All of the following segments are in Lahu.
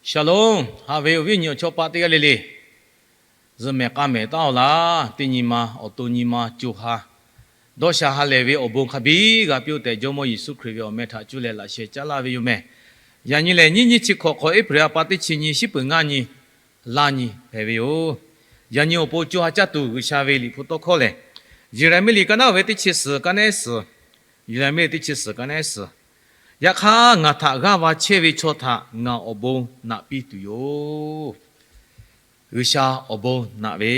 Shalom, haꞈ ve awˬ viˉ awˬ nyi awˬ chawˇ paˆ teˇ g'aˇ le le, zuhꞈ mehˍ k'a mehˍ taˉ-oˬ laˇ. Teˇ nyi ma awˬ to nyi ma co ha dawˇ sha ha lehˬ ve awˬ bon hk'a biˇ g'a piˇ-oˆ tehꞈ, Jawˇmawˇ Yeˍsuˆ Hkriꞈ ve awˬ meh htaꞈ cuˇ leh laꞈ sheh caˉ laˇ ve yoˬ meh. Yaꞈ nyi lehˬ, nyiˇ nyiˇ chi hkawꞈ hk'awꞈ April ha pa teˇ chi nyi, shiˉ peuˬ ngaˇ nyi, laˇ nyi hpehꞈ ve yoˬ. Yaꞈ nyi awˬ pon co ha caˇ tuˬ G'uiˬsha ve liꞈ hpu tawˇ hkawˇ lehˬ, Yeˍraˍmiˆ liꞈ ka naˉ ve teˇ chi suhˍ ka nehˉ suhˍ, Yeˍraˍmiˆ teˇ chi suhˍ ka nehˉ suhˍ. Yaꞈ hk'aˇ, ngaˬ htaꞈ g'aˇ va chehˇ ve chaw htaꞈ ngaˬ awˬ bon naꞈ piˇ tuˬ yoˬ. G'uiˬsha awˬ bon naꞈ ve,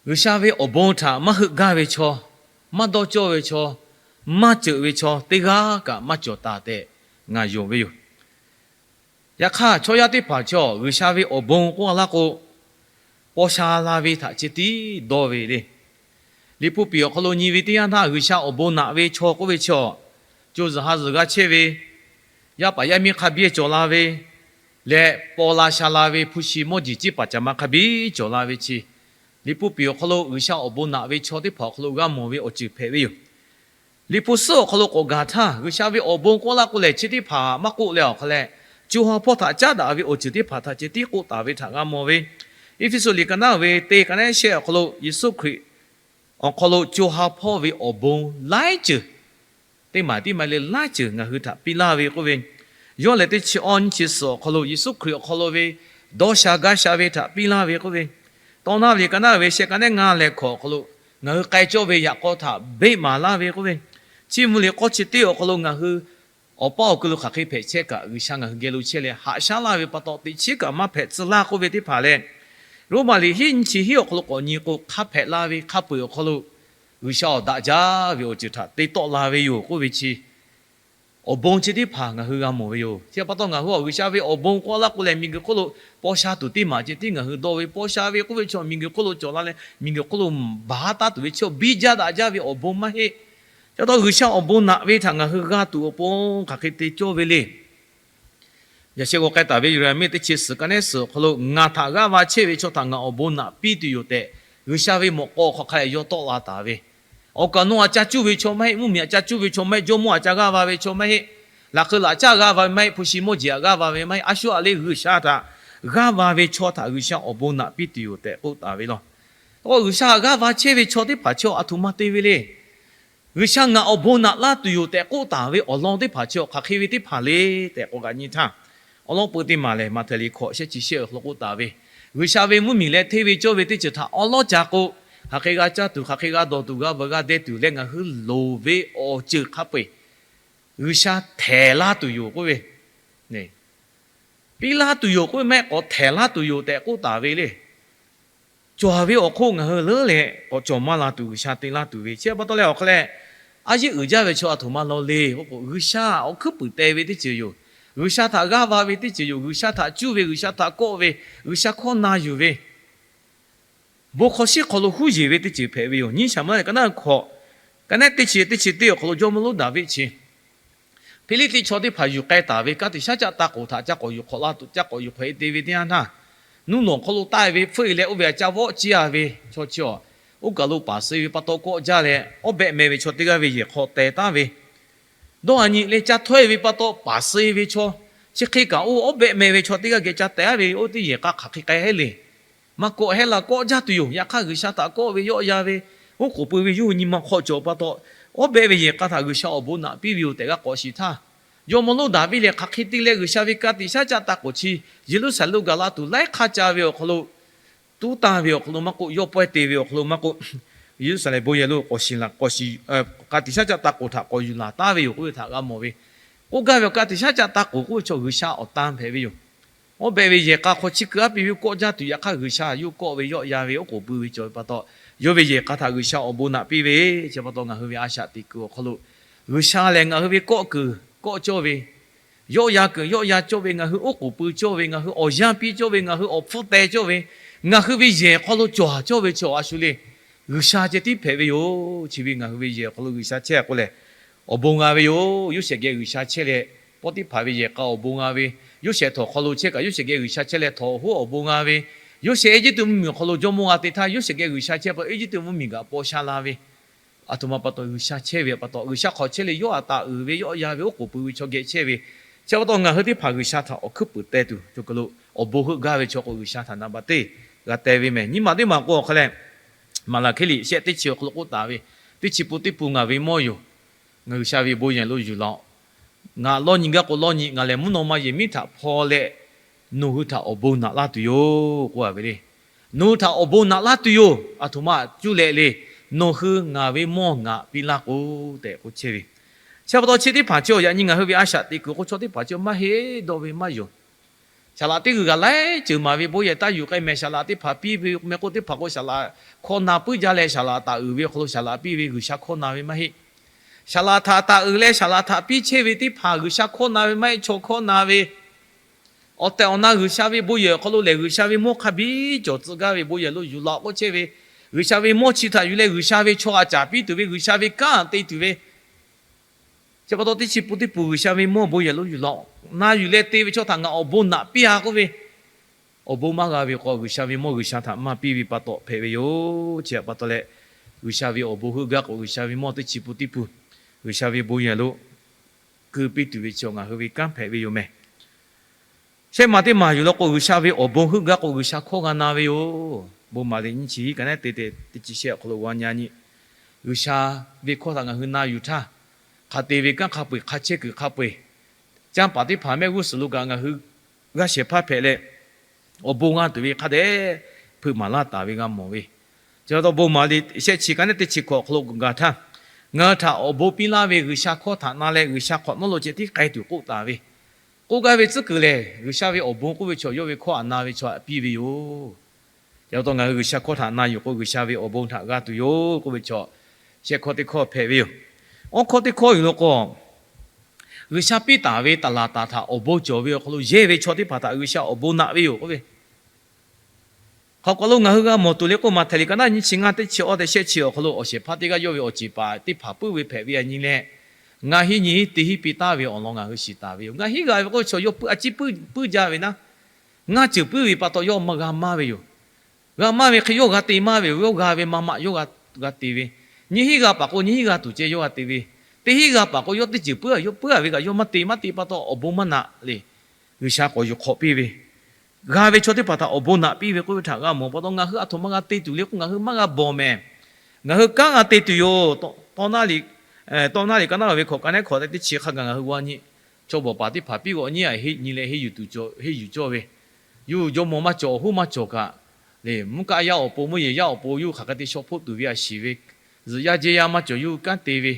G'uiˬsha ve awˬ bon htaꞈ maˇ heuˆ gaˇ ve chaw, maˇ dawˇ cawˇ ve chaw, maˇ ceuꞈ ve chaw teˇ g'aˇ kaꞈ maˇ cawˬ taˍ tehꞈ ngaˬ yonˍ ve yoˬ. Yaꞈ hk'aˇ, chaw yaˇ teˇ hpaˍ chaw G'uiˬsha ve awˬ bon k'oˆ laˇ k'o, paw sha la ve htaꞈ ceh tiˉ dawˇ ve le. Liꞈ hpu piˍ awˬ hk'aw lo nyi ve teˇ yanˇ htaˇ, G'uiˬsha awˬ bon naꞈ ve chaw k'oˆ ve chaw, co zuhˬ ha zuhˬ g'a chehˇ ve, yaˇ paˍ yaˇ miˇ hk'a biˇ cawˬ la ve leh, paw la sha la ve hpu shi mawˇ jeˬ ciˉ paˍ caˍ ma hk'a biˇ cawˬ la ve chi, Liꞈ hpu piˍ awˬ hk'aw lo G'uiˬsha awˬ bon naꞈ ve chaw teˇ hpaˍ awˬ hk'aw lo g'a mawˬ ve awˬ ceuˬ hpehꞈ ve yoˬ. Liꞈ hpu suhˉ awˬ hk'aw lo k'awꞈ gaˬ htaˇ, G'uiˬsha ve awˬ bon k'oˆ laˇ k'o lehˬ, chi teˇ hpaˍ maˇ k'oˆ leh awˬ hk'a leh, co ha hpawˇ htaꞈ caˉ daꞈ ve awˬ ceuˬ teˇ hpaˍ htaꞈ ceh tiˉ k'oˆ taˍ ve htaꞈ g'a mawˬ ve. Eˇfeˇsuꞈ liꞈ ka naˉ ve teˇ ka naˉ shehˆ awˬ hk'aw lo Yeˍsuˆ Hkriꞈ awˬ hk'aw lo co ha hpawˇ ve awˬ bon laiˉ ceuˬ, teˇ maˬ tiˉ maˇ le laiˉ ceuˬ ngaˬ hui htaꞈ piˇ laˇ ve k'oˆ ve, yawˇ lehˬ teˇ chi awˇ nyiˇ chi suhˍ awˬ hk'aw lo Yeˍsuˆ Hkriꞈ awˬ hk'aw lo ve dawˇ sha gaˇ sha ve htaꞈ piˇ laˇ ve k'oˆ ve, Tawˇ naˇ ve ka naˉ ve shehˆ ka nehˉ ngaˇ leh hkawꞈ awˬ hk'aw lo ngaˬ hui k'ai cawˇ ve yaꞈ k'aw htaꞈ beˆ maˍ laˇ ve k'oˆ ve, chi mvuh liꞈ k'awˇ chi teˇ awˬ hk'aw lo ngaˬ hui awˬ paˇ awˬ kui lo hk'aˬ hk'e hpehꞈ chehˇ kaꞈ, G'uiˬsha ngaˬ hui geh lo chehˇ leh haꞈ shaˉ laˇ ve pa taw, teꞈ chiˉ kaꞈ maˇ hpehꞈ tcuh laˇ k'oˆ ve teˇ hpaˍ leh, Roˉmaꞈ liꞈ hiˉ nyiˇ chi hiˉ awˬ hk'aw lo k'awꞈ nyi k'o, hk'a hpehꞈ la ve hk'a peu-eˬ awˬ hk'aw lo G'uiˬsha awˬ daꞈ jaˇ ve awˬ ceuˬ htaꞈ te tawˆ la ve yoˬ k'oˆ ve chi, awˬ bon chi teˇ hpaˍ ngaˬ hui g'a mawˬ ve yoˬ. Chi pa taw ngaˬ hui a G'uiˬsha ve awˬ bon k'oˆ laˇ k'o lehˬ, miˬguiˬ hk'oˆ lo paw sha tuˬ teˇ maˬ ceh tiˉ ngaˬ hui dawˇ ve, paw sha ve k'oˆ ve chaw miˬguiˬ hk'oˆ lo cawˬ la leh, miˬguiˬ hk'oˆ lo baˬ haˉ taˉ tuˬ ve chi awˬ biˇ jaˇ daꞈ jaˇ ve awˬ bon maˇ heˆ. Chi pa taw G'uiˬsha awˬ bon naꞈ ve htaꞈ ngaˬ hui g'a tuˬ awˬ pon hk'aˬ hk'e te cawˇ ve le. Yaꞈ sheh g'aw k'ai taˍ ve Yeˍraˍmiˆ teˇ chi suhˍ ka nehˉ suhˍ awˬ hk'aw lo, Ngaˬ htaꞈ g'aˇ va chehˇ ve chaw htaꞈ ngaˬ awˬ bon naꞈ piˇ tuˬ yoˬ tehꞈ, G'uiˬsha ve mawꞈ k'aw hk'aˬ hk'e yawˇ tawˆ la taˍ ve. Awˬ kaˍ nawˇ a ca cuˇ ve chaw maˇ heˆ, mvuhˇmiˬ a ca cuˇ ve chaw maˇ heˆ, jawˇmawˇ a ca g'aˇ va ve chaw maˇ heˆ, laꞈ hk'eu laꞈ caˇ g'aˇ va ve maˇ heˆ, hpu shi mawˇ jeˬ a g'aˇ va ve maˇ heˆ, a shu a le G'uiˬsha htaꞈ g'aˇ va ve chaw htaꞈ G'uiˬsha awˬ bon naꞈ piˇ tuˬ yoˬ tehꞈ k'oˆ taˍ ve law. K'o G'uiˬsha htaꞈ g'aˇ va chehˇ ve chaw teˇ hpaˍ chi a htoꞈ ma te ve le. G'uiˬsha ngaˬ awˬ bon naꞈ laˇ tuˬ yoˬ tehꞈ k'oˆ taˍ ve awˬ lawn teˇ hpaˍ chi hk'aˬ hk'e ve teˇ hpaˍ le tehꞈ k'awꞈ g'a nyi htaˇ, awˬ lawn peuˬ teˇ maˬ lehˬ, Maꞈhtehˍ liꞈ hkawꞈ shehˆ chi shehˆ awˬ hk'aw lo k'oˆ taˍ ve, G'uiˬsha ve mvuhˇmiˬ leh hteˇ ve cawˇ ve teˇ ceuˬ htaꞈ awˉ lawˉ ca k'o, hk'aˬ hk'e g'a caˇ tuˬ, hk'aˬ hk'e g'a dawˬ tuˬ, g'a veuꞈ g'a deh tuˬ leh ngaˬ hui loˍ ve awˬ ceuˬ hk'a peu-eˬ G'uiˬsha htehˍ laˇ tuˬ yoˬ k'oˆ ve, piˇ laˇ tuˬ yoˬ k'oˆ ve maˇ heˆ, k'awꞈ htehˍ laˇ tuˬ yoˬ tehꞈ k'oˆ taˍ ve le. Cawˬ ve awˬ hk'oˆ ngaˬ hui leuˉ leh k'awꞈ cawˬ maˇ la tuˬ G'uiˬsha te laˇ tuˬ ve chi pa taw leh awˬ hk'aw leh, a yeˆ uiˍ jaˇ ve chaw a htoꞈ ma law le k'o, G'uiˬsha awˬ hkuiˉ puiˍ teh ve teˇ ceuˬ yoˬ. G'uiˬsha htaꞈ g'aˇ va ve teˇ ceuˬ yoˬ. G'uiˬsha htaꞈ cuˇ ve, G'uiˬsha htaꞈ kawˆ ve, G'uiˬsha hkawˇ na yuˬ ve, bon hk'aw shiˉ hk'aw lo huˉ yeˬ ve teˇ ceuˬ hpehꞈ ve yoˬ. Nyiˇ Saˍmo-eˍlaˆ ka naˉ hkawꞈ, ka nehˉ teˇ chi teˇ chi teˇ awˬ hk'aw lo jawˇmawˇ lonˉ Daˍviˆ chi Hpiˇliˇtiˆ chaw teˇ hpaˍ yuˬ k'ai taˍ ve ka tiꞈ shaˉ caˆ taˇ k'oˍ htaꞈ ca k'awꞈ yuˬ hk'awꞈ la tuˬ, ca k'awꞈ yuˬ hk'awꞈ e te ve teˇ yanˇ htaˇ, nuˇ nawˬ hk'aw lo taˆ-e ve hpfuhˆ-e leh oˇ ve a ca vawˆ ciˇ-a ve chaw chi awˬ, oˇ kaˬ lo paˍ suh ve pa taw kawˆ jaˇ leh, awˉ behˆ meh ve chaw teˇ g'aˇ ve yehˬ hk'aw teh taˉ ve, dawˇ a nyi leh ca htawehˇ ve pa taw paˍ suh ve chaw, chi hk'e kaꞈ oˇ awˉ behˆ meh ve chaw teˇ g'aˇ geh ca teh-a ve oˇ teˇ yehˬ k'a hk'aˬ hk'e k'ai heˆ le. Maˇ kawˆ heˆ la kawˆ jaˇ tuˬ yoˬ. Yaꞈ hk'aˇ G'uiˬsha htaꞈ kawˆ ve yawˆ yan ve, oˉ k'oˍ pui ve yawˇ hui nyi ma hk'aw cawˬ pa taw, awˉ behˆ ve yehˬ k'a htaꞈ G'uiˬsha awˬ bon naꞈ piˇ ve yoˬ tehꞈ g'a k'awꞈ shiˍ htaˇ, jawˇmawˇ lonˉ Daˍviˆ lehˬ hk'aˬ hk'e te leh G'uiˬsha ve ka tiꞈ shaˉ caˆ taˇ k'oˍ chi Yeˍruˆsaˍlehnˍ lo gaˬ la tuˬ laiˉ hk'aˇ ca ve awˬ hk'aw lo, tuˉ tanˇ ve awˬ hk'aw lo maˇ k'oˆ, yawˇ pawehˇ te ve awˬ hk'aw lo maˇ k'oˆ, Yeˍruˆsaˍlehnˍ bon yehˬ lo k'awꞈ shiˍ laˬ k'awꞈ shiˍ, ka tiꞈ shaˉ caˆ taˇ k'oˍ htaꞈ k'awꞈ yuˬ laˬ taˉ ve yoˬ k'oˆ ve htaꞈ g'a mawˬ ve. K'oˆ gaˇ ve awˬ ka tiꞈ shaˉ caˆ taˇ k'oˍ k'oˆ ve chaw G'uiˬsha awˬ tan hpehꞈ ve yoˬ. Awˉ behˆ ve yehˬ k'a hk'aw chi keu aˉ piˇ ve kawˆ jaˇ tuˬ, yaꞈ hk'aˇ G'uiˬsha yawˇ kawˆ ve yawˆ yan ve oˉ k'oˍ pui ve cawˬ ve pa taw, yawˇ ve yehˬ k'a htaꞈ G'uiˬsha awˬ bon naꞈ piˇ ve chi pa taw ngaˬ hui ve a shaꞈ teꞈ kuiˬ awˬ hk'aw lo, G'uiˬsha lehˬ ngaˬ hui ve kawˆ kuiˬ kawˆ cawˇ ve, yawˆ yan kuiˬ yawˆ yan cawˇ ve, ngaˬ hui oˉ k'oˍ pui cawˇ ve, ngaˬ hui awˬ yanˇ piˇ cawˇ ve, ngaˬ hui awˬ hpfuhˇ teh cawˇ ve, ngaˬ hui ve yehˬ hk'aw lo cawˬ cawˇ ve chaw a shu le, G'uiˬsha ceh tiˉ hpehꞈ ve yoˬ. Chi ve ngaˬ hui ve yehˬ hk'aw lo G'uiˬsha chehˇ k'o lehˬ, awˬ bon g'a ve yoˬ. Yoˇsehꞈ geh G'uiˬsha chehˇ leh, Pawˇtiˆhpaˍ ve yehˬ k'a awˬ bon g'a ve, Yoˇsehꞈ htawnˍ hk'aw lo chehˇ kaꞈ Yoˇsehꞈ geh G'uiˬsha chehˇ leh htawnˍ hoˉ awˬ bon g'a ve, Yoˇsehꞈ Eˇjiˇtuꞈ mvuhˇmiˬ awˬ hk'aw lo jawˇmawˇ g'a te htaˇ, Yoˇsehꞈ geh G'uiˬsha chehˇ pa taw Eˇjiˇtuꞈ mvuhˇmiˬ kaꞈ paw sha la ve, a htoꞈ ma pa taw G'uiˬsha chehˇ ve pa taw, G'uiˬsha hk'aw chehˇ leh yawˇ a taˍ uiˍ ve, yawˆ yan ve, oˉ k'oˍ pui ve chaw geh chehˇ ve, Chi pa taw ngaˬ hui teˇ hpaˍ G'uiˬsha htaꞈ awˬ hkuiˉ puiˍ teh tuˬ, cawˬ kaˬ lo awˬ bon heuˆ gaˇ ve chaw k'o, G'uiˬsha htaꞈ na baꞈ te g'a teh ve mehˬ. Nyiˇ maˬ teˇ maˬ k'o awˬ hk'a leh, Maˍlaˍhkiˆ liꞈ shehˆ teˇ chi awˬ hk'aw lo k'oˆ taˍ ve, teˇ chi pun teˇ pun ngaˬ ve mawˇ yoˬ. Ngaˬ G'uiˬsha ve bon yehˬ lo yuˬ laˬ-oꞈ. Ngaˬ lawˇ nyi gaˇ k'o lawˇ nyi, ngaˬ lehˬ mvuhˇ naw ma yehˬ miˉ htaꞈ hpaw leh, nawˬ hui htaꞈ awˬ bon naꞈ laˇ tuˬ yoˬ k'oˆ a ve le. Nawˬ hui htaꞈ awˬ bon naꞈ laˇ tuˬ yoˬ. Aˬ htoꞈ ma cuˇ leh le, nawˬ hui ngaˬ ve mawˇ ngaˬ piˇ laˇ k'o tehꞈ k'oˆ chehˇ ve. Chi pa taw chi teˇ hpaˍ chi awˬ yaꞈ nyi ngaˬ hui ve a shaꞈ teꞈ kuiˬ k'o, chaw teˇ hpaˍ chi maˇ heˆ dawˇ ve maˇ yonˍ. Saˍ laꞈ teˇ g'uiˬ g'aꞈ laiˉ ceuˬ maˍ ve bon yehˬ taˇ yuˬ k'ai mehˬ, saˍ laꞈ teˇ hpaˍ piˇ ve meh k'o, teˇ hpaˍ k'o saˍ laꞈ hkawˇ na puiˉ jaˇ leh, saˍ laꞈ taˍ uiˍ ve awˬ hk'aw lo saˍ laꞈ piˇ ve, G'uiˬsha hkawˇ na ve maˇ heˆ. Saˍ laꞈ htaꞈ taˍ uiˍ leh saˍ laꞈ htaꞈ piˇ chehˇ ve teˇ hpaˍ G'uiˬsha hkawˇ na ve maˇ heˆ, chaw hkawˇ na ve. Awˬ tehˬ awˬ na G'uiˬsha ve bon yehˬ awˬ hk'aw lo lehˬ, G'uiˬsha ve mawˇ hk'a biˇ cawˬ tcuh gaˇ ve bon yehˬ lo yuˬ laˬ k'oˆ chehˇ ve, G'uiˬsha ve mawˇ chi htaꞈ yuˬ leh G'uiˬsha ve chaw a caˍ piˇ tuˬ ve, G'uiˬsha ve kanˉ te tuˬ ve, chi pa taw teˇ chi pun teˇ pun G'uiˬsha ve mawˇ bon yehˬ lo yuˬ laˬ, na yuˬ leh te ve chaw htaꞈ ngaˬ awˬ bon naꞈ piˇ a k'oˆ ve, awˬ bon maˇ g'a ve k'o, G'uiˬsha ve mawˇ G'uiˬsha htaꞈ maˇ piˇ ve pa taw hpehꞈ ve yoˬ. Chi htaꞈ pa taw leh, G'uiˬsha ve awˬ bon heuˆ gaˇ k'o, G'uiˬsha ve mawˇ teˇ chi pun teˇ pun G'uiˬsha ve bon yehˬ lo keu piˇ tuˬ ve chaw ngaˬ hui ve kanˉ hpehꞈ ve yoˬ mehˬ. Shehˆ maˬ teˇ maˬ yuˬ law k'o, G'uiˬsha ve awˬ bon heuˆ gaˇ k'o, G'uiˬsha hkawˇ g'a na ve yoˬ. Bon maˍ liꞈ nyiˇ chi hiˉ ka neˉ te te teˇ chi shehˆ awˬ hk'aw lo g'a nyi nyi, G'uiˬsha ve hkawˇ htaꞈ ngaˬ hui na yuˬ htaˇ, hk'a te ve kanˉ hk'a peu-eˬ, hk'a chehˇ kuiˬ hk'a peu-eˬ, canˇ paˍ teˇ hpaˍ mehˆ g'uˇ suhˍ lo kaꞈ ngaˬ hui g'a shehˍ hpaˇ hpehꞈ leh, awˬ bon g'a tuˬ ve hk'a dehꞈ hpeuꞈ maˍ laˇ taˍ ve g'a mawˬ ve. Chi pa taw bon maˍ liꞈ shehˆ chi ka neˉ teˇ chi hkawꞈ awˬ hk'aw lo gaˬ htaˇ, ngaˬ hui htaꞈ awˬ bon piˇ laˇ ve G'uiˬsha hkawˇ htaꞈ na leh, G'uiˬsha hk'awꞈ nawˉ lo ceh tiˉ k'ai tuˬ k'oˆ taˍ ve, k'oˆ gaˇ ve tcuhˉ kuiˬ lehˬ, G'uiˬsha ve awˬ bon k'oˆ ve chaw yawˇ ve hkawˇ htaꞈ na ve chaw htaꞈ piˇ ve yoˬ. Chi pa taw ngaˬ hui G'uiˬsha hkawˇ htaꞈ na yuˬ k'o, G'uiˬsha ve awˬ bon htaꞈ g'a tuˬ yoˬ k'oˆ ve chaw, shehˆ hkawˇ teˇ hkawˇ hpehꞈ ve yoˬ. Awˬ hkawˇ teˇ hkawˇ yuˬ law k'o, G'uiˬsha piˇ taˍ ve taˍ laˍ taˍ htaꞈ awˬ bon cawˬ ve awˬ hk'aw lo yehˇ ve chaw teˇ hpaˍ htaꞈ G'uiˬsha awˬ bon naꞈ ve yoˬ k'oˆ ve, hk'aˬ hk'aw lo ngaˬ hui g'a mawˬ tuˬ le k'oˆ, Maꞈhtehˍ liꞈ ka naˉ nyiˇ chi ngaˇ teˇ chi awˇ tehꞈ shehˆ chi awˬ hk'aw lo awˬ shehˍ hpaˇ teˇ g'aˇ yawˇ ve awˬ ceˬ paˍ teˇ hpaˍ puiˉ ve hpehꞈ ve a nyi leh, ngaˬ hiˉ nyi hiˉ te hiˉ piˇ taˍ ve awˬ lawn ngaˬ hui shiˍ taˍ ve yoˬ. Ngaˬ hiˉ g'a ve k'oˆ ve chaw yawˇ puiˉ a ciˉ puiˉ jaˇ ve naˉ, ngaˇ ceuˬ puiˉ ve pa taw yawˇ maˇ g'a maˇ ve yoˬ. G'a maˇ ve hk'e yawˇ g'a te maˇ ve yoˬ. Yawˇ g'a ve maˇ maꞈ yawˇ g'a te ve, nyiˇ hiˉ g'a paˍ k'o nyiˇ hiˉ g'a tuˬ ceh yawˇ g'a te ve, teˇ hiˉ g'a paˍ k'o yawˇ teˇ ceuˬ puiˉ a, yawˇ puiˉ a ve kaꞈ yawˇ maˇ te maˇ te pa taw awˬ bon maˇ naꞈ le. G'uiˬsha k'awꞈ yuˬ hk'awꞈ piˇ ve, g'a ve chaw teˇ hpaˍ htaꞈ awˬ bon naꞈ piˇ ve k'oˆ ve htaꞈ g'a mawˬ pa taw, ngaˬ hui aˬ htoꞈ ma g'a te tuˬ le k'o, ngaˬ hui maˇ g'a bawˬ mehˍ. Ngaˬ hui kanˉ g'a te tuˬ yoˬ. Tawˇ naˉ liꞈ ka naˉ ve hkawꞈ ka neˉ hkawꞈ teˇ chi hk'a gaˬ ngaˬ hui g'a nyi, chaw bawˬ paˍ teˇ hpaˍ piˇ g'awꞈ nyiˉ a heˆ nyi leh heˆ yuˬ cawˇ ve, yawˇ hui jawˇmawˇ maˇ cawˬ, awˬ hoˉ maˇ cawˬ kaꞈ le, mvuhˇ kaˆ yaˇ awˬ pon mvuhˇ yeˬ yaˇ awˬ pon yawˇ hui hk'aˬ hk'e te shaw hpoˆ tuˬ ve a shiˍ ve, zuhꞈ yaˇ jehˇ yaˇ maˇ cawˬ, yawˇ hui kanˉ te ve,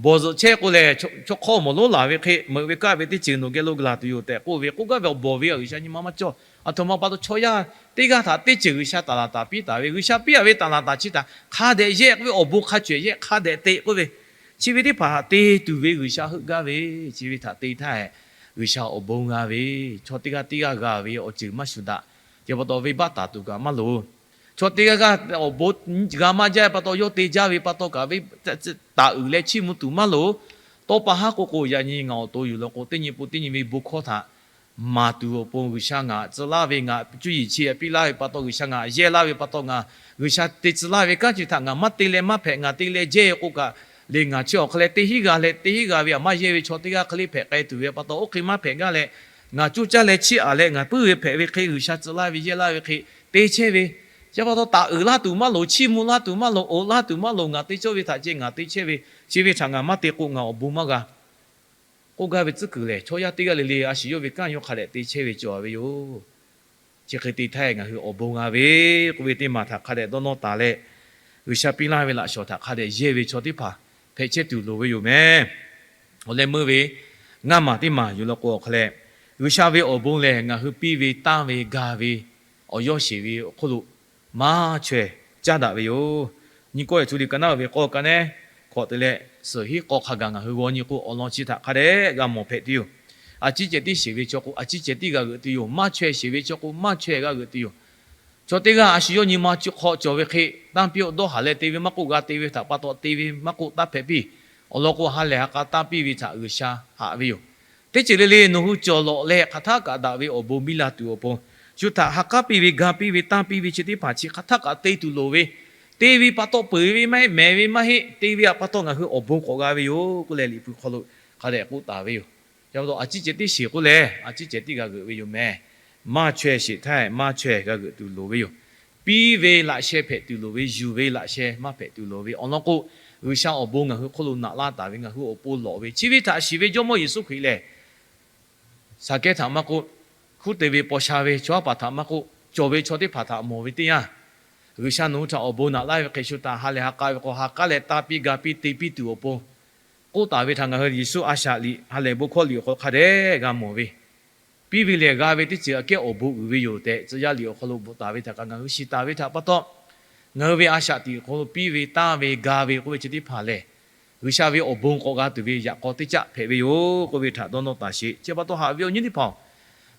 bawˬ zuhꞈ chehˇ k'o lehˬ, chaw hk'awˇ mawˬ lonˉ laˬ ve hk'e meuꞈ ve kaˆ ve teˇ ceuˬ nawˬ geh lo laˬ tuˬ yoˬ tehꞈ k'oˆ ve, k'oˆ gaˇ ve awˬ bawˬ ve a G'uiˬsha nyi ma maˇ cawˇ. Aˬ htoꞈ ma pa taw chaw yaˇ teˇ g'aˇ htaꞈ teˇ ceuˬ G'uiˬsha taˍ laˍ taˍ piˇ taˍ ve, G'uiˬsha piˇ a ve taˍ laˍ taˍ chi htaꞈ hk'a dehꞈ yehˇ k'oˆ ve awˬ bon hk'a cawehˬ yehˇ hk'a dehꞈ te k'oˆ ve, chi ve teˇ hpaˍ htaꞈ te tuˬ ve G'uiˬsha heuˆ gaˇ ve, chi ve htaꞈ te htaˇ G'uiˬsha awˬ bon g'a ve, chaw teˇ g'aˇ teˇ g'aˇ g'a ve awˬ ceuˬ maˇ shuˍ daꞈ. Chi pa taw venˇbaˆ taˍ tuˬ kaꞈ maˇ loˍ. Chaw teˇ g'aˇ g'aˇ awˬ bon g'a maˇ jaˇ pa taw, yawˇ te jaˇ ve pa taw kaꞈ ve taˍ uiˍ leh chiˇ mvuh tuˬ maˇ loˍ. Tawˇ pa haˉ k'o k'o yaꞈ nyi ngaˬ awˬ to yuˬ law k'o, teˇ nyi pun teˇ nyi ve bon hkawˇ htaꞈ maˍ tuˬ awˬ pon G'uiˬsha ngaˬ tcuh laˇ ve, ngaˬ cuˇ yiˍ chi piˇ laˇ ve pa taw, G'uiˬsha ngaˬ yehˇ laˇ ve pa taw, ngaˬ G'uiˬsha te tcuh laˇ ve kanˉ chi htaꞈ ngaˬ maˇ te leh maˇ hpehꞈ, ngaˬ te leh jehˇ k'o kaꞈ le, ngaˬ chi awˬ hk'e leh teˇ hinˉ g'a leh teˇ hinˉ g'a ve htaꞈ maˇ yehˇ ve chaw teˇ g'aˇ hk'e le hpehꞈ k'ai tuˬ ve pa taw, oˇ hk'e maˇ hpehꞈ gaˇ leh, ngaˬ coˇ caˇ leh chiˇ aꞈ leh ngaˬ puiˉ ve hpehꞈ ve hk'e, G'uiˬsha tcuh laˇ ve yehˇ laˇ ve hk'e te chehˇ ve, chi pa taw taˍ uiˍ laˇ tuˬ maˇ loˍ, chiˇ mvuh laˇ tuˬ maˇ loˍ, oꞈ laˇ tuˬ maˇ loˍ, ngaˬ te cawˇ ve htaꞈ ceh ngaˬ te chehˇ ve, chi ve htaꞈ ngaˬ maˇ te k'o ngaˬ awˬ bon maˇ g'a k'oˆ gaˇ ve tcuhˉ kuiˬ lehˬ, chaw yaˇ teˇ g'aˇ le le a shu yawˇ ve kanˉ yawˇ hk'a dehꞈ te chehˇ ve cawˬ ve yoˬ. Chi hk'e te htaˇ ngaˬ hui awˬ bon g'a ve k'oˆ ve teˇ maˬ htaꞈ hk'a dehꞈ dawˇ nawˇ taˍ leh, G'uiˬsha piˇ laˇ ve laꞈ shawˍ htaꞈ hk'a dehꞈ yehˇ ve chaw teˇ hpaˍ hpehꞈ chehˇ tuˬ loˍ ve yoˬ mehˍ. Awˬ leh meuˇ ve ngaˇ maˬ teˇ maˬ yuˬ law k'o awˬ hk'a leh, G'uiˬsha ve awˬ bon lehˬ ngaˬ hui piˇ ve tanˇ ve gaˇ ve awˬ yawˇ sheˍ ve awˬ hk'oˆ lo maˇ chaweh caˉ daꞈ ve yoˬ. Nyi kawˇ yaꞈ cu liꞈ ka naˉ ve k'awˇ ka neˉ hkawꞈ te leh, suhˍ hinˉ k'aw hk'a gaˬ ngaˬ hui g'aw nyi k'o, awˬ lawn chi htaꞈ hk'a dehꞈ g'a mawˬ hpehꞈ tuˬ yoˬ. A ciˉ ceh tiˉ sheˍ ve chaw k'o, a ciˉ ceh tiˉ g'a g'euꞈ tuˬ yoˬ. Maˇ chaweh sheˍ ve chaw k'o, maˇ chaweh g'a g'euꞈ tuˬ yoˬ. Chaw teˇ g'aˇ a shu yawˇ nyi ma hk'aw cawˬ ve hk'e, tanˇ piˇ-oˆ dawˇ haˍ leh te ve maˇ k'oˆ, g'a te ve htaꞈ pa taw te ve maˇ k'oˆ, taˇ hpehꞈ piˇ. Awˬ lawn k'o, ha lehˬ ha k'a tanˇ piˇ ve htaꞈ G'uiˬsha haꞈ ve yoˬ. Teˇ ceuˬ le le nawˬ hui cawˬ lawꞈ leh hk'aˬ htaˆ kaꞈ daꞈ ve awˬ bon biˇ la tuˬ awˬ pon, shu htaꞈ ha k'aˉ piˇ ve, ga piˇ ve, tanˇ piˇ ve chi teˇ hpaˍ chi hk'aˬ htaˆ kaꞈ te tuˬ loˍ ve, te ve pa taw peuˬ ve maˇ heˆ, mehˍ ve maˇ heˆ, te ve pa taw ngaˬ hui awˬ bon k'awꞈ g'a ve yoˬ k'oˆ leh Liꞈ hpu hk'aw lo hk'a dehꞈ k'oˆ taˍ ve yoˬ. A ciˉ ceh tiˉ shiˍ k'oˆ lehˬ, a ciˉ ceh tiˉ g'a g'euꞈ ve yoˬ mehˍ. Maˇ chaweh sheˍ htaˇ maˇ chaweh g'a g'euꞈ tuˬ loˍ ve yoˬ. Piˇ ve laꞈ sheh hpehꞈ tuˬ loˍ ve, yuˬ ve laꞈ sheh maˇ hpehꞈ tuˬ loˍ ve awˬ lawn k'o, G'uiˬsha awˬ bon ngaˬ hui hk'oˆ lo naꞈ laˇ taˍ ve, ngaˬ hui awˬ pon lawꞈ ve, chi ve htaꞈ shiˍ ve Jawˇmawˇ Yeˍsuˆ Hkriꞈ lehˬ, Saˍkehˇ htaꞈ maˇ k'oˆ, hkuˉ te ve paw sha ve chaw yaˇ paˍ htaꞈ maˇ k'oˆ, cawˬ ve chaw teˇ hpaˍ htaꞈ mawˬ ve teˇ yanˇ, G'uiˬsha nawˬ hui htaꞈ awˬ bon naꞈ laˇ ve hk'e shu htaꞈ ha lehˬ ha k'a ve k'o, ha k'aˉ leh taˇ piˇ ga piˇ te piˇ tuˬ awˬ pon k'oˆ taˍ ve htaꞈ ngaˬ hui Yeˍsuˆ a shaꞈ liꞈ ha lehˬ bon hkawˇ liꞈ awˬ hk'aw lo hk'a dehꞈ g'a mawˬ ve, piˇ ve lehˬ g'a ve teˇ ceuˬ aꞈ kehˉ awˬ bon uiˍ ve yoˬ tehꞈ, Tcuh yaˇ liꞈ awˬ hk'aw lo bvuhꞈ taˍ ve htaꞈ kaꞈ ngaˬ hui shiˍ taˍ ve htaꞈ pa taw, ngaˬ hui ve a shaꞈ tiꞈ awˬ hk'aw lo piˇ ve, taˇ ve, ga ve k'oˆ ve chi teˇ hpaˍ lehˬ, G'uiˬsha ve awˬ bon k'awꞈ g'a tuˬ ve yaꞈ k'aw teˇ caˆ hpehꞈ ve yoˬ k'oˆ ve htaꞈ dawˇ nawˇ taˍ sheˍ. Chi pa taw haꞈ ve awˬ nyi teˇ hpaˍ-oˬ,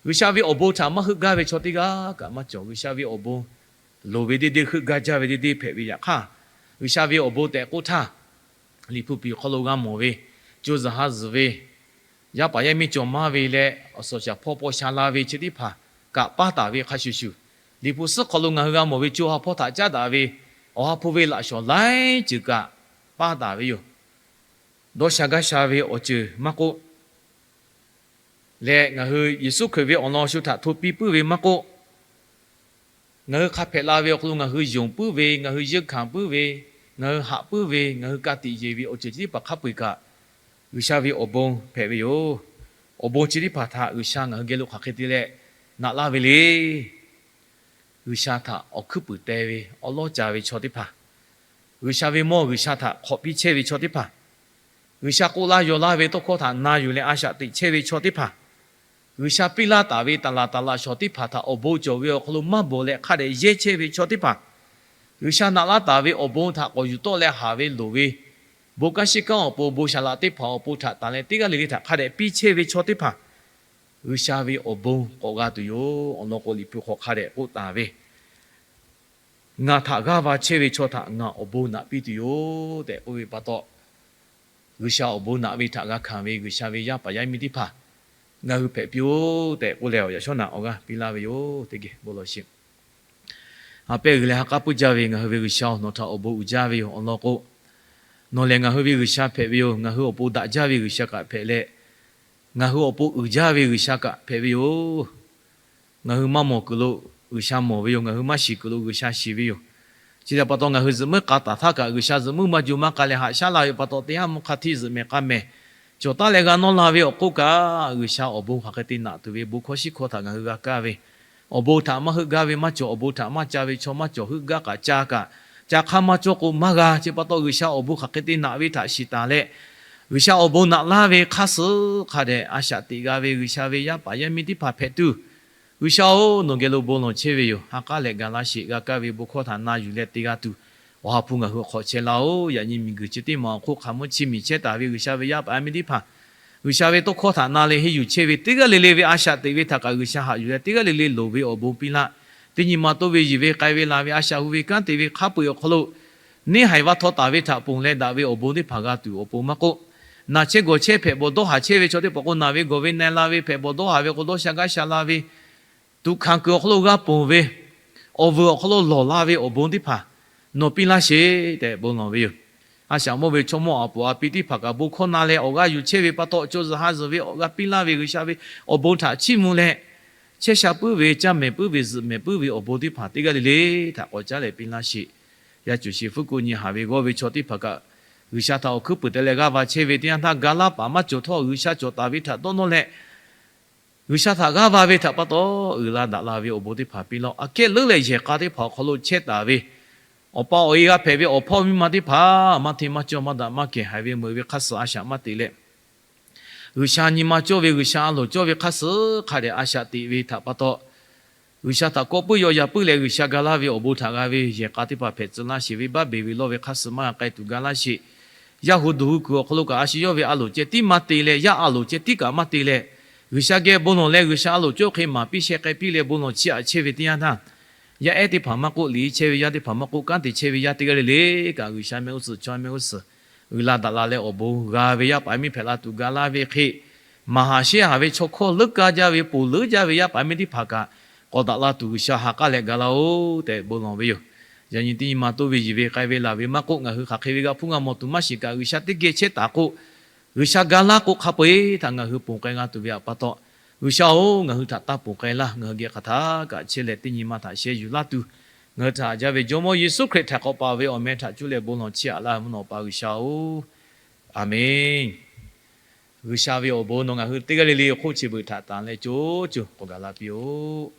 G'uiˬsha ve awˬ bon htaꞈ maˇ heuˆ gaˇ ve chaw teˇ g'aˇ kaꞈ maˇ cawˬ. G'uiˬsha ve awˬ bon loˍ ve deˇ deˇ, heuˆ gaˇ jaˇ ve deˇ deˇ hpehꞈ ve yaꞈ hk'aˇ, G'uiˬsha ve awˬ bon tehꞈ k'oˆ htaˇ, Liꞈ hpu piˍ hk'aw lo g'a mawˬ ve, co zuhˬ ha zuhˬ ve, yaˇ paˍ yaˇ miˇ cawˬ maˇ ve leh awˬ suhˍ shaˍ hpawˇ paw sha la ve chi teˇ hpaˍ kaꞈ paˇ taˍ ve hk'a shuˍ shuˍ, Liꞈ hpu suhˉ hk'aw lo ngaˬ hui g'a mawˬ ve co ha hpawˇ htaꞈ caˉ daꞈ ve Awˬ ha hpu ve laꞈ shawnˍ laiˉ ceuˬ kaꞈ paˇ taˍ ve yoˬ. Dawˇ sha gaˇ sha ve awˬ ceuˬ maˇ k'oˆ, leh ngaˬ hui Yeˍsuˆ Hkriꞈ ve awˬ lawn shu htaꞈ hto piˇ puiˉ ve maˇ k'oˆ, ngaˬ hui hk'a hpehꞈ la ve awˬ hk'aw lo ngaˬ hui yonˍ puiˉ ve, ngaˬ hui yeunˇ hkanˍ puiˉ ve, ngaˬ hui haꞈ puiˉ ve, ngaˬ hui ka tiꞈ yeˬ ve awˬ ceuˬ chi teˇ hpaˍ hk'a peu-eˬ kaꞈ, G'uiˬsha ve awˬ bon hpehꞈ ve yoˬ. Awˬ bon chi teˇ hpaˍ htaꞈ G'uiˬsha ngaˬ hui geh lo hk'aˬ hk'e te leh naꞈ laˇ ve le. G'uiˬsha htaꞈ awˬ hkuiˉ puiˍ teh ve, awˉ lawˉ ca ve chaw teˇ hpaˍ, G'uiˬsha ve mawˇ G'uiˬsha htaꞈ hk'awꞈ piˇ chehˇ ve chaw teˇ hpaˍ, G'uiˬsha k'oˆ laˇ yaw laˇ ve tawˇ hkawˇ htaꞈ na yuˬ leh a shaꞈ teꞈ chehˇ ve chaw teˇ hpaˍ, G'uiˬsha piˇ laˇ taˍ ve taˍ laˍ taˍ laꞈ shawnˍ teˇ hpaˍ htaꞈ awˬ bon cawˬ ve awˬ hk'aw lo maˇ bawˬ leh hk'a dehꞈ yehˇ chehˇ ve chaw teˇ hpaˍ, G'uiˬsha naꞈ laˇ taˍ ve awˬ bon htaꞈ k'awꞈ yuˬ tawˆ leh haˍ ve loˍ ve, bon kanˉ shiˉ kanˉ awˬ pon, bon shaˍ laꞈ teˇ hpaˍ awˬ pon htaꞈ tanˍ leh teˇ g'aˇ le le htaꞈ hk'a dehꞈ piˇ chehˇ ve chaw teˇ hpaˍ, G'uiˬsha ve awˬ bon k'awꞈ g'a tuˬ yoˬ. Awˬ lawn k'o, Liꞈ hpu hk'aw hk'a dehꞈ k'oˆ taˍ ve, Ngaˬ htaꞈ g'aˇ va chehˇ ve chaw htaꞈ ngaˬ awˬ bon naꞈ piˇ tuˬ yoˬ tehꞈ k'oˆ ve pa taw, G'uiˬsha awˬ bon naꞈ ve htaꞈ g'a hkanˍ ve G'uiˬsha ve yaˇ paˍ yaˇ miˇ teˇ hpaˍ ngaˬ hui hpehꞈ piˇ-oˆ tehꞈ k'oˆ leh, awˬ yaꞈ shawˉ naꞈ awˬ g'aˇ piˇ laˇ ve yoˬ. Teˇ geh bon lawˬ sheˍ. A pehˇ g'uiˬ leh ha k'aˉ puiˉ jaˇ ve ngaˬ hui ve G'uiˬsha-oˬ, nawˬ htaꞈ awˬ bon uiˍ jaˇ ve yoˬ. Awˬ lawn k'o, nawˬ lehˬ ngaˬ hui ve G'uiˬsha hpehꞈ ve yoˬ. Ngaˬ hui awˬ pon daꞈ jaˇ ve G'uiˬsha kaꞈ hpehꞈ leh, ngaˬ hui awˬ pon uiˍ jaˇ ve G'uiˬsha kaꞈ hpehꞈ ve yoˬ. Ngaˬ hui maˇ mawˬ kuiˬ lo G'uiˬsha mawˬ ve yoˬ. Ngaˬ hui maˇ shiˍ kuiˬ lo G'uiˬsha shiˍ ve yoˬ. Chi htaꞈ pa taw, ngaˬ hui zuhꞈ muiˉ k'a taˍ htaˇ kaꞈ, G'uiˬsha zuhꞈ muiˉ maˇ ju maˇ k'a leh haꞈ shaˉ la ve pa taw, teˇ haˉ mvuhˇ hk'a htiˇ zuhꞈ mehˍ k'a mehˍ cawˬ taˉ leh g'a nawˇ la ve awˬ hk'oˆ kaꞈ, G'uiˬsha awˬ bon hk'aˬ hk'e te naꞈ tuˬ ve bon hkawˇ shiˉ hkawˇ htaꞈ ngaˬ hui g'a kaˇ ve, awˬ bon htaꞈ maˇ heuˆ gaˇ ve maˇ cawˬ, awˬ bon htaꞈ maˇ ca ve chaw maˇ cawˬ, heuˆ gaˇ kaꞈ ca kaꞈ ca hk'aˇ maˇ cawˇ k'o maˇ g'a. Chi pa taw, G'uiˬsha awˬ bon hk'aˬ hk'e te naꞈ ve htaꞈ shiˍ taˍ leh, G'uiˬsha awˬ bon naꞈ laˇ ve hk'aˇ suh hk'a dehꞈ a shaꞈ teꞈ g'a ve G'uiˬsha ve yaˇ paˍ yaˇ miˇ teˇ hpaˍ hpehꞈ tuˬ, G'uiˬsha-oˬ, nawˬ geh lo bon lawˬ chehˇ ve yoˬ. Ha k'aˉ leh ga laˇ sheˍ. G'a kaˇ ve bon hkawˇ htaꞈ na yuˬ leh te g'a tuˬ, Awˬ ha hpu ngaˬ hui hk'awꞈ chehˇ laˇ-oˬ. Yaꞈ nyi miˬguiˬ chi teˇ maˬ awˬ hk'oˆ hk'a mvuhˇ chi miˬ chehˇ taˍ ve G'uiˬsha ve yaˇ paˍ yaˇ miˇ teˇ hpaˍ, G'uiˬsha ve tawˇ hkawˇ htaꞈ na leh henˇ yuˬ chehˇ ve teˇ g'aˇ le le ve a shaꞈ teꞈ ve htaꞈ kaꞈ G'uiˬsha haꞈ yuˬ leh teˇ g'aˇ le le loˍ ve awˬ bon piˇ laˇ. Teˇ nyi ma toˇ ve yiˬ ve k'ai ve laˬ ve a shaꞈ hu ve kanˉ te ve hk'a peu-eˬ awˬ hk'aw lo, neˇ haiˬ va htaw taˍ ve htaꞈ ponˬ leh daꞈ ve awˬ bon teˇ hpaˍ g'a tuˬ awˬ pon maˇ k'oˆ, naˬ chehˇ gawˬ chehˇ hpehꞈ bawˬ dawˇ haˍ chehˇ ve chaw teˇ hpaˍ k'o, naˬ ve gawˬ ve na-e la ve hpehꞈ bawˬ dawˇ haˍ ve k'o, dawˇ sha gaˇ sha la ve, tuꞈ hkanˍ kuiˬ awˬ hk'aw lo g'a ponˬ ve, awˬ vuiˬ awˬ hk'aw lo lawˬ la ve awˬ bon teˇ hpaˍ nawˬ piˇ laˇ sheˍ tehꞈ bon lawˬ ve yoˬ. A shaꞈ mawˇ ve chaw mawˇ a puˍ a pi teˇ hpaˍ kaꞈ bon hkawˇ na leh awˬ g'aˇ yuˬ chehˇ ve pa taw, co zuhꞈ ha zuhꞈ ve awˬ g'a piˇ laˇ ve G'uiˬsha ve awˬ bon htaꞈ chiˇ mvuh leh, chehˇ sha puiˉ ve, caˇ mehˍ puiˉ ve, zuhꞈ mehˍ puiˉ ve awˬ bon teˇ hpaˍ teˇ g'aˇ le le htaꞈ k'awꞈ caˉ leh piˇ laˇ sheˍ. Yaˇ cuˬ sheˍ fuˉ kuˆ nyi haˍ ve g'awˇ ve chaw teˇ hpaˍ kaꞈ, G'uiˬsha htaꞈ awˬ hkuiˉ puiˍ te leh g'aˇ va chehˇ ve teˇ yanˇ htaˇ, ga laˇ paˍ maˇ cawˬ htawˇ G'uiˬsha cawˬ taˍ ve htaꞈ dawˇ nawˇ leh, G'uiˬsha htaꞈ g'aˇ va ve htaꞈ pa taw, uiˍ la daꞈ la ve awˬ bon teˇ hpaˍ piˇ laˇ-oˆ. Aꞈ kehˉ leuˉ leh yehˬ k'a teˇ hpaˍ awˬ hk'aw lo chehˇ taˍ ve awˬ pa awˬ e g'a hpehꞈ ve awˬ hpawˇ miˇ ma teˇ hpaˍ maˇ hteˇ maˇ cawˇ maˇ daꞈ maˇ kehˬ haiˬ ve meuꞈ ve hk'aˇ suh a shaꞈ maˇ teꞈ leh, G'uiˬsha nyi ma cawˇ ve G'uiˬsha a loˍ cawˇ ve hk'aˇ suh hk'a dehꞈ a shaꞈ teꞈ ve htaꞈ pa taw, G'uiˬsha htaꞈ kawˆ puiˉ yaw yaꞈ puiˉ leh G'uiˬsha ga laˇ ve awˬ bon htaꞈ g'a ve yehˬ k'a teˇ hpaˍ hpehꞈ tcuh laˇ sheˍ ve, baˆ beˬ ve lawˇ ve hk'aˇ suh maˇ g'a k'ai tuˬ ga laˇ sheˍ. Yaˇ hu duˬ hu kuiˬ awˬ hk'aw lo kaꞈ a shu yawˇ ve a loˍ ceh tiˉ maˇ te leh, yaˇ a loˍ ceh tiˉ kaꞈ maˇ te leh, G'uiˬsha geh bon lawˬ leh G'uiˬsha a loˍ cawˇ hk'e maˍ piˇ sheh k'ai piˇ leh bon lawˬ chiˇ aꞈ chehˇ ve teˇ yanˇ htaˇ, yaˇ ehˉ teˇ hpaˍ maˇ k'oˆ, liꞈ chehˇ ve yaˇ teˇ hpaˍ maˇ k'oˆ, kanˉ te chehˇ ve yaˇ teˇ g'aˇ le le kaꞈ G'uiˬsha mehˆ g'uˇ suhˍ chaw mehˆ g'uˇ suhˍ uiˍ la daꞈ la leh awˬ bon g'a ve yaˇ paˍ yaˇ miˇ hpehꞈ la tuˬ ga laˇ ve hk'e, maˍ haˍ shehˉ haˍ ve chaw hkawˇ leuˉ kaˇ jaˇ ve ponˬ leuˉ jaˇ ve yaˇ paˍ yaˇ miˇ teˇ hpaˍ kaꞈ k'awꞈ daꞈ la tuˬ G'uiˬsha ha k'aˉ leh ga laˇ-oˆ tehꞈ bon lawˬ ve yoˬ. Yaꞈ nyi teˇ nyi ma toˇ ve yiˬ ve k'ai ve laˬ ve maˇ k'oˆ, ngaˬ hui hk'aˬ hk'e ve g'a hpuˇ g'a mawˬ tuˬ maˇ shiˍ kaꞈ, G'uiˬsha teˇ geh chehˇ taˍ k'o, G'uiˬsha ga laˇ k'o hk'a peu-eˬ htaꞈ ngaˬ hui ponˬ k'ai g'a tuˬ ve htaꞈ pa taw, G'uiˬsha-oˬ, ngaˬ hui htaꞈ taˇ ponˬ k'ai laˇ. Ngaˬ hui geh hk'aˬ htaˇ kaꞈ chehˇ leh teˇ nyi ma htaꞈ sheh yuˬ laˇ tuˬ, ngaˬ hui htaꞈ haꞈ jaˇ ve Jawˇmawˇ Yeˍsuˆ Hkriꞈ htaiˍ hk'awꞈ paˍ ve awˬ meh htaꞈ cuˇ leh bon lawˬ chiˇ aꞈ laˇ ve mvuhˇ naw pa G'uiˬsha-oˬ, Aˍmenˇ. G'uiˬsha ve awˬ bon nawˬ ngaˬ hui teˇ g'aˇ le le hk'oˆ chi beuꞈ htaꞈ tanˍ leh co co k'awꞈ gaˬ la piˇ-oˆ.